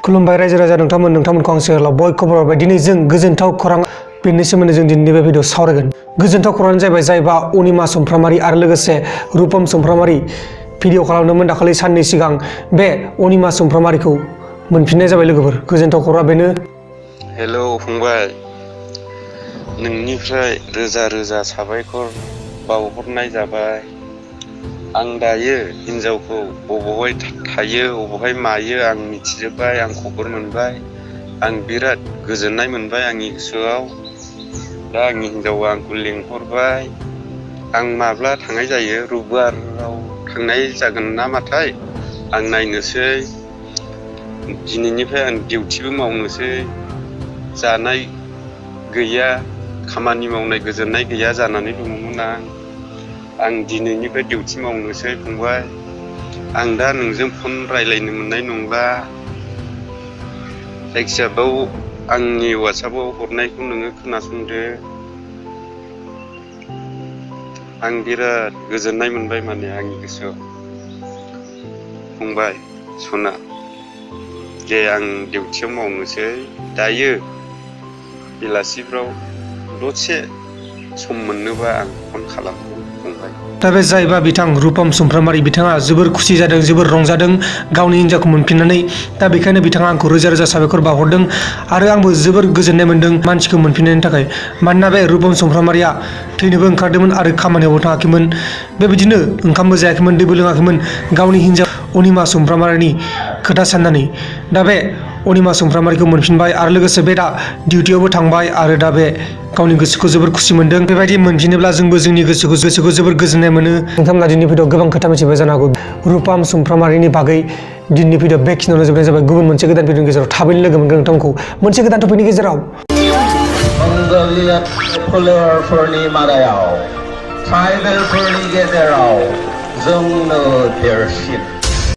खुलुमबाय रायजो राजा नोंथांमोनखौ आं सेराव बयखौबो हरबाय। दिनै जों गोजोनथाव खौरां बेनि सोमोन्दै जों दिनैनि बे भिडिअ सावरायगोन। गोजोनथाव खौराङानो जाहैबाय जायबा अनिमा सुम्फ्रामारि आरो लोगोसे रुपम सुम्फ्रामारि भिडिअ खालामदोंमोन दाखालि साननै सिगां बे अनिमा सुम्फ्रामारिखौ मोनफिननाय जाबाय लोगोफोर। गोजोनथाव खौरां बेनो। हेलौ फंबाय, नोंनिफ्राय रोजा रोजा साबायखर बावहरनाय जाबाय। आं दायो हिनजावखौ बबेहाय थायो बबेहाय मायो आं मिथिजोब्बाय, आं खबर मोनबाय। आं बिराद गोजोननाय मोनबाय आंनि गोसोआव। दा आंनि हिनजावा आंखौ लिंहरबाय। आं माब्ला थांनाय जायो, रबिबाराव थांनाय जागोन नामाथाय आं नायनोसै। दिनैनिफ्राय आं डिउटिबो मावनोसै। जानाय गैया, खामानि मावनाय गोजोननाय गैया जानानै दङमोन आं दिनैनिफ्राय डिउटि मावनोसै फंबाय। आं दा नोंजों फन रायलायनो मोननाय नंला। जायखिजाया बाव आंनि वाट्सएपआव हरनायखौ नोङो खोनासंदो। आं बिराद गोजोननाय मोनबाय माने आंनि गोसोआव। फंबाय सना, दे आं डिउटियाव मावनोसै। दायो बेलासिफ्राव दसे सम मोननोबा आं फन खालामगोन फंबाय। दा बे जायबा बिथां रुपम सुम्फ्रामारि बिथाङा जोबोर खुसि जादों, जोबोर रंजादों गावनि हिनजावखौ मोनफिननानै। दा बेखायनो बिथाङा आंखौ रोजा रोजा साबायखर बावहरदों आरो आंबो जोबोर गोजोननाय मोन्दों मानसिखौ मोनफिननायनि थाखाय। मानोना बे रुपम सुम्फ्रामारिया थैनोबो ओंखारदोंमोन आरो खामानियावबो थाङाखैमोन। बेबायदिनो ओंखामबो जायाखैमोन, दैबो लोङाखैमोन गावनि हिनजाव अनिमा सुम्फ्रामारिनि खोथा साननानै। दा बे अनिमा सुम्फ्रामारिखौ मोनफिनबाय आरो लोगोसे बे दा डिउटियावबो थांबाय आरो दा बे गावनि गोसोखौ जोबोर खुसि मोन्दों। बेबायदि मोनफिनोब्ला जोंबो जोंनि गोसोखौ जोबोर गोजोननाय मोनो। नोंथांमोना दिनैनि भिडिअ गोबां खोथा मिथिबाय जानो हागौ रुपम सुम्फ्रामारिनि बागै। दिनैनि भिडिअ बेखिनियावनो जोबनाय जाबाय। गुबुन मोनसे गोदान भिडिअनि गेजेराव थाबैनो लोगो मोनगोन नोंथांमोनखौ मोनसे गोदान टपिकनि गेजेराव। फोलेरफोरनि मादायाव ट्राइबेलफोरनि गेजेराव जोंनो देरसिन